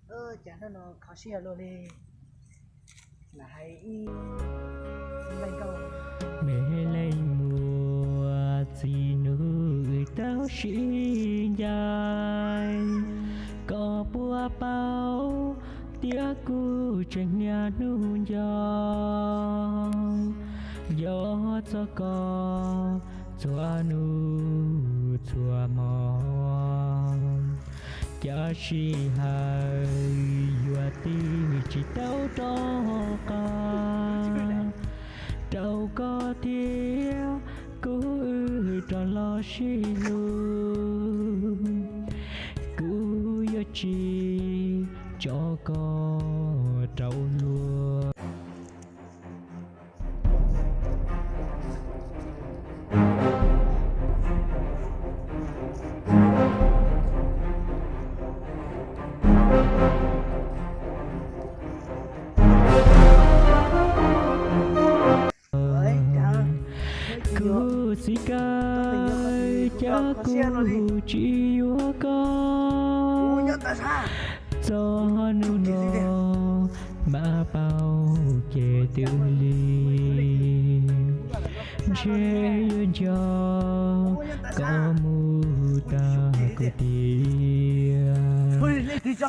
Cas hnub no kho siab luaj li. Lam hais ib me nkauj. Me leej muam txij hnub wb tau sib ncaim, koj puas paub tias kuv tseem hnia hnub nco, nco txog koj txhua hnub txhua hmo. Cas sij hawm yuav tig tsis tau rov qab rau koj thiab kuv wb rov los sib hlub. Kuv yuav tsis tso koj rau luag. Kuv txiv kawm cas kuv tsis yuav koj, txog hnub no mam paub ces twb lig, ntshe yuav nco koj mus tag kuv tiag. Tsis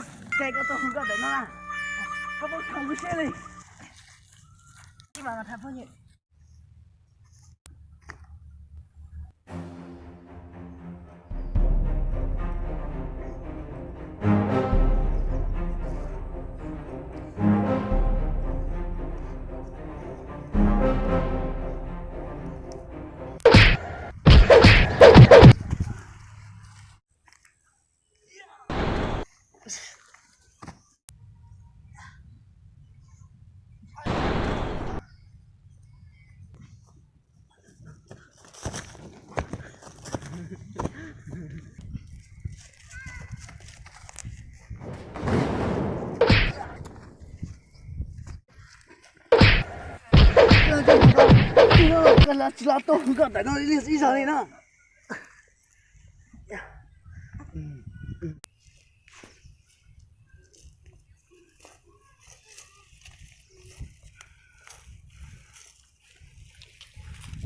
los tuaj nkoj ntawm no ib zaug li na.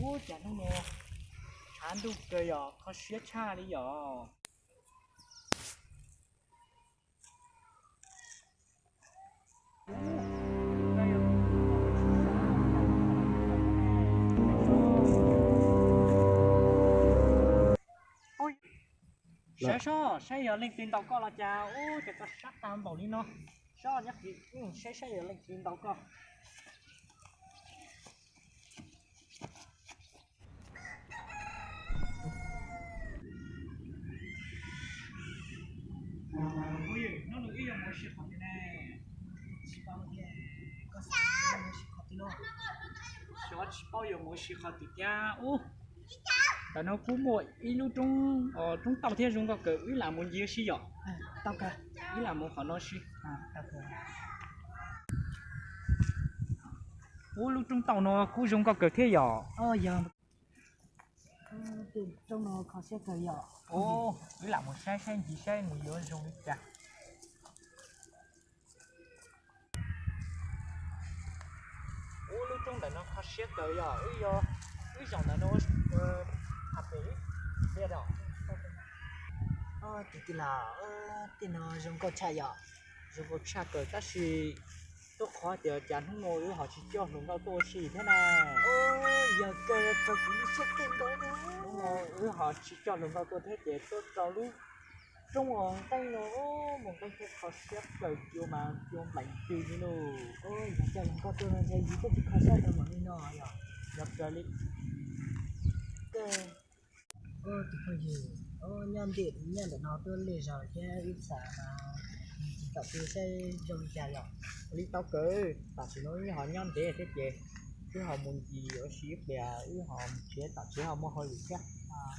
Ub, cas hnub no tshav ntuj kawg yom, kho siab tshaj li yom. Saib seb, saib yog leej twg ntaus koj los cas, ub, cas koj sab tag npaum li no. Saib nyob qis, saib saib yog leej twg ntaus koj. Hnub no wb yuav mus ua si qhov twg ne? Tsis paub tias koj xav mus ua si qhov twg no. Xyov tsis paub yuav mus ua si qhov twg thiab ub. Tam no kuj muaj ib lub roob, roob tauj thiab zoo nkauj kawg, wb lam mus ncig ua si yom. Wb lam mus qhov no si. Ub, lub roob tauj no kuj zoo nkauj kawg thiab yom. Wb lam mus saib saib ncig saib mus yuav zoo li cas. Ub, lub roob ntawm no kho siab kawg yom, wb yog, wb zaum ntawm no, a pem, cia da. Tus tij laug, tej no zoo nkauj tshaj yom, zoo nkauj tshaj kawg tab sis tub qhov tias cas hnub no wb ho tsis coj hluas nkauj tuaj ua si thiab na. Yog kawg, rau kuv lub siab kawg nkaus. Hnub no wb ho tsis coj hluas nkauj tuaj thiab ces tuaj rau lub roob uas nqeeb no, mus nqeeb thiab kho siab kawg, cua mas cua nplees twg li lauj. Yog coj hluas nkauj tuaj no ntshe yus twb tsis kho siab tau npaum li no yom, yog kawg li. Tus phooj ywg, nyob ntiaj, nyob ntawm no tuaj lej zog thiab wb xav mas tsis tau pw saib zoo li cas yom. Ua li tau kawg, tam sim no wb ho nyob ntev thiab ces wb ho mus ncig ua si ib pliag wb ho mus tsev, tam sim ho muaj hauj lwm thiab.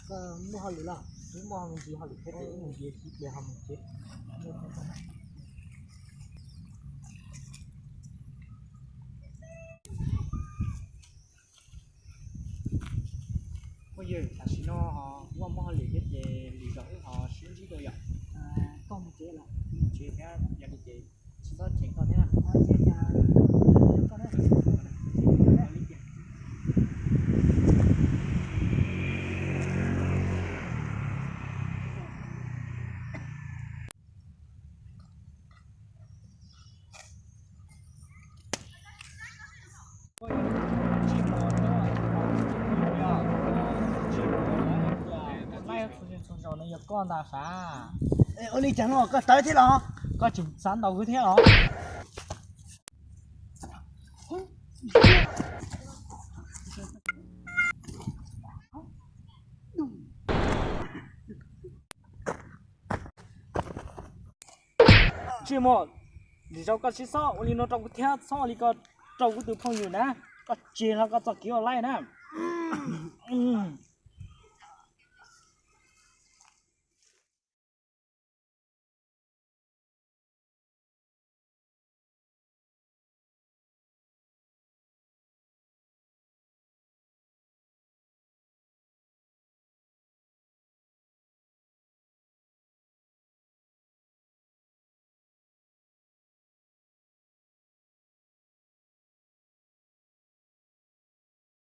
Koj muaj hauj lwm los? Wb muaj ncig hauj lwm thiab ces wb mus ncig ua si ib pliag ho mus tsev. Phooj ywg, tam sim no ho muaj muaj hauj lwm thiab ces lwm zaus wb ho sib ntsib dua yom. Koj mus tsev los? tsis thiab, yog li ces tsis txhob tseg koj thiab. Laij txhua zaus no yog koj ntag sav. Ua li cas no koj tawv thiab los? Koj tseem xav ntaus kuv thiab los? Ntsej muag, lwm zaus koj tsis txhob ua li no rau kuv thiab, txhob ua li ko rau kuv tus phooj ywg na. Koj tseg hlo koj txoj kev ua laij na.